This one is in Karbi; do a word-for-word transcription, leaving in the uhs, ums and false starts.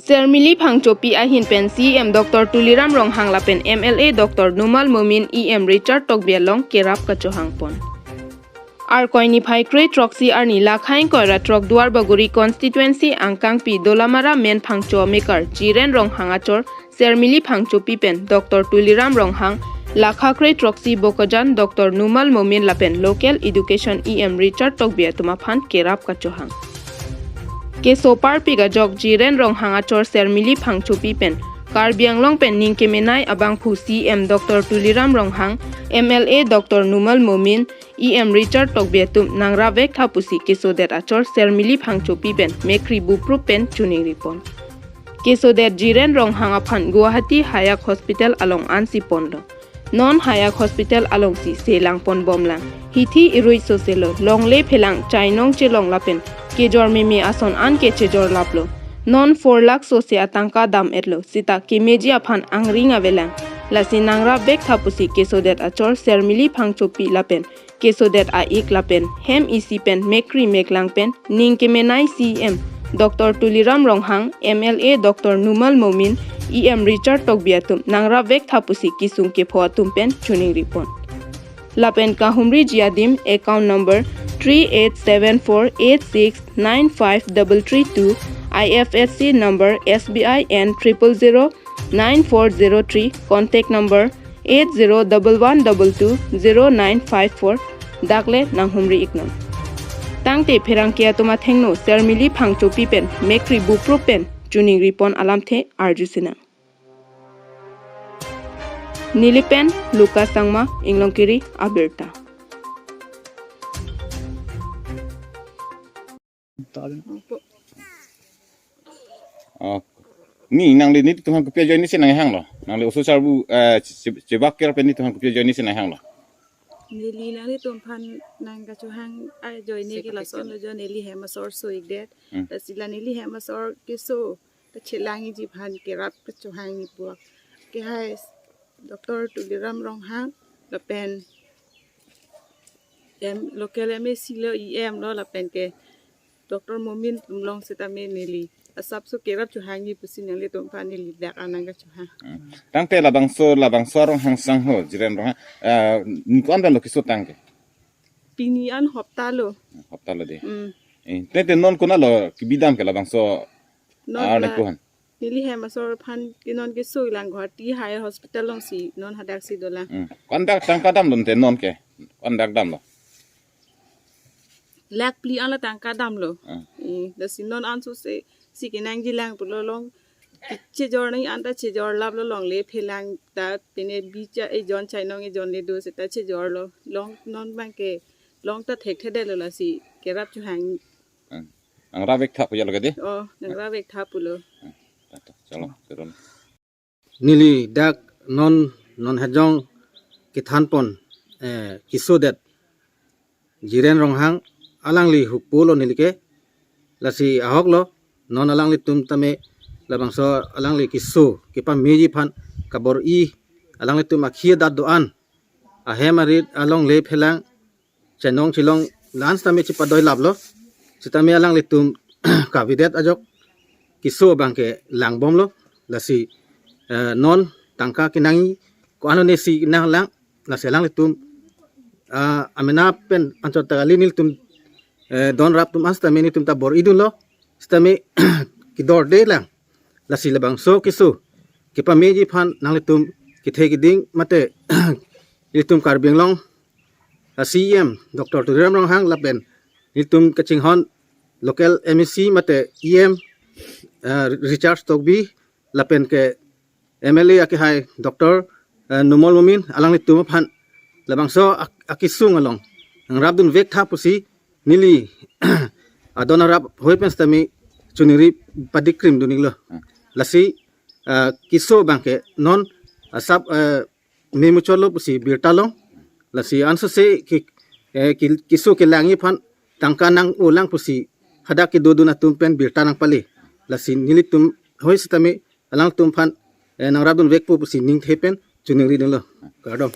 Sermili Phangchopi ahin pen C E M Doctor Tuliram Ronghang lapen M L A Doctor Numal Momin, E M Richard Tokbi along kerap kachohangpon. Arkoi niphai kre throksi arni lakha ingkoi ra throk Duarbagori constituency angkangpi Dolamara Menphangcho amekar Jiren Ronghang achor Sermili Phangchopi pen Doctor Tuliram Ronghang, lakha kre throksi Bokajan Doctor Numal Momin lapen local education E M Richard Tokbi atum aphan kerap kachohang. Keso parpik ajok Jiren Ronghang achor Sermili Phangchopi pen Karbi Anglong pen ning kemenei abangphu C E M Doctor Tuliram Ronghang, M L A Doctor Numal Momin, E M Richard Tokbi atum nangrap vektha pusi kesodet achor Sermili Phangchopi pen mekri buprup pen choningripon. Kesodet Jiren Ronghang aphan Guwahati Hayak Hospital along ansi ponlo. Non Hayak Hospital alongsi selangpon bomlang. Hithi irui soselo, longle phelang, chainong chelong lapen kejor meme ason an ke chejor laplo. Non four lakh sose atangka dam-etlo, sita kemeji aphan angring avelang. Lasi nangrap vektha pusi kesodet achor Sermili Phangchopi lapen kesodet a-ik lapen hem isi pen mekri meklang pen ning kemenei C E M Doctor Tuliram Ronghang, M L A Doctor Numal Momin, E M Richard Tokbi atum nangrap vektha pusi kesung kepho atum pen choningripon. Lapen kahumriji adim account number three eight seven four eight six nine five double three two, I F S C number S B I N triple zero nine four zero three, contact number eight zero double one double two zero nine five four, dak le nanghumri iknon. Tangte pherangke atum athengno Sermili Phangchopi pen mekri buprup pen choningripon alamthe arjusinang. Neli pen Lucas Sangma, Inglongkiri abirta. Oh. Ni nangli nelitum aphan kopi ajoine si nanghanglo? Nangli oso charbu, eh, che-, che-, chebak ker pen nelitum aphan kopi ajoine si nanghanglo? Neli nanglitum aphan nangkachohang ajoine ke lasonlo jo, neli hem asor so-ikdet. Hmm. Lasi la neli hem asor keso kachelangji aphan kerap kachohang ni puak. Ke hai Doctor Tuliram Ronghang lapen M, local M A C lo, E M lo, lapen ke Doctor Momin atum along sitame neli asapso kerap chohangji pusi nanglitum aphan neli dak an nangkachohang. Hmm. Tangte labangso, labangso Ronghang sangho, Jiren Ronghang, eh, ningkan pen lo keso tangte? Pini an hopta lo. Hopta lo de. Hmm. Eh, tangte non konatlo kebi dam ke labangso? Non ah, la, nangkuhan. Neli hem asor aphan ke non keso-iklang Guwahati Hayak Hospital alongsi non hadaksi dolang. Hmm. Ko-an dak tangka damlo tangte non ke? Ko-an dak damlo? Lakh phli an la tangka damlo. Hmm. Eh, lasi non ansose si kenangjilang pulo, long chejor nangji anta chejor laplo, longle phelang ta pine bicha ejon chainong ejon le do seta chejorlo. Long non abang ke long ta thekthedetlo, lasi kerap chohang. Hmm. Nangrap vektha pu jalo ke de? Oh, nangrap vektha pulo. Hmm. Tata, chalo, turun. Neli dak non, non hajong kethanpon, eh, kesodet Jiren Ronghang, alangli hupo lo neli ke, lasi ahok lo, non alanglitum tame labangso alangli keso kepameji aphan kabor-i, alanglitum akhei adat do-an, ahem arit, alongle phelang, chainong chelong la-an sitame chepadoi laplo. Sitame alanglitum kavedet ajok keso abang ke langbomlo. Lasi, eh, non tangka kenangji, ko-an one si nanglang, lasi alanglitum, ah, amena pen anchot ta kali, nelitum, eh, donrap atum an sitame nelitum ta bor-idunlo. Sitame kedordelang. Lasi labangso keso kepameji aphan nanglitum kethe keding mate ilitum Karbi Anglong a C E M Doctor Tuliram Ronghang lapen ilitum kachinghon local M A C mate E M, eh, Richard Tokbi lapen ke M L A akehai Doctor, eh, Numal Momin, alanglitum aphan labangso ak-, akesung along nangrapdun vektha pusi neli adon arap hoi pen sitame choningri padikrim dun-iklo. Hmm. Lasi, eh, keso abang ke non asap, eh, memuchotlo pusi birta long. Lasi ansose ke, eh, ke, keso kelangji aphan tangka nang-olang pusi hadak kedodun atum pen birta nangpale. Lasi nelitum hoi sitame alangtum aphan, eh, nangrapdun vekpo pusi ningthe pen choningridunlo. Kardom.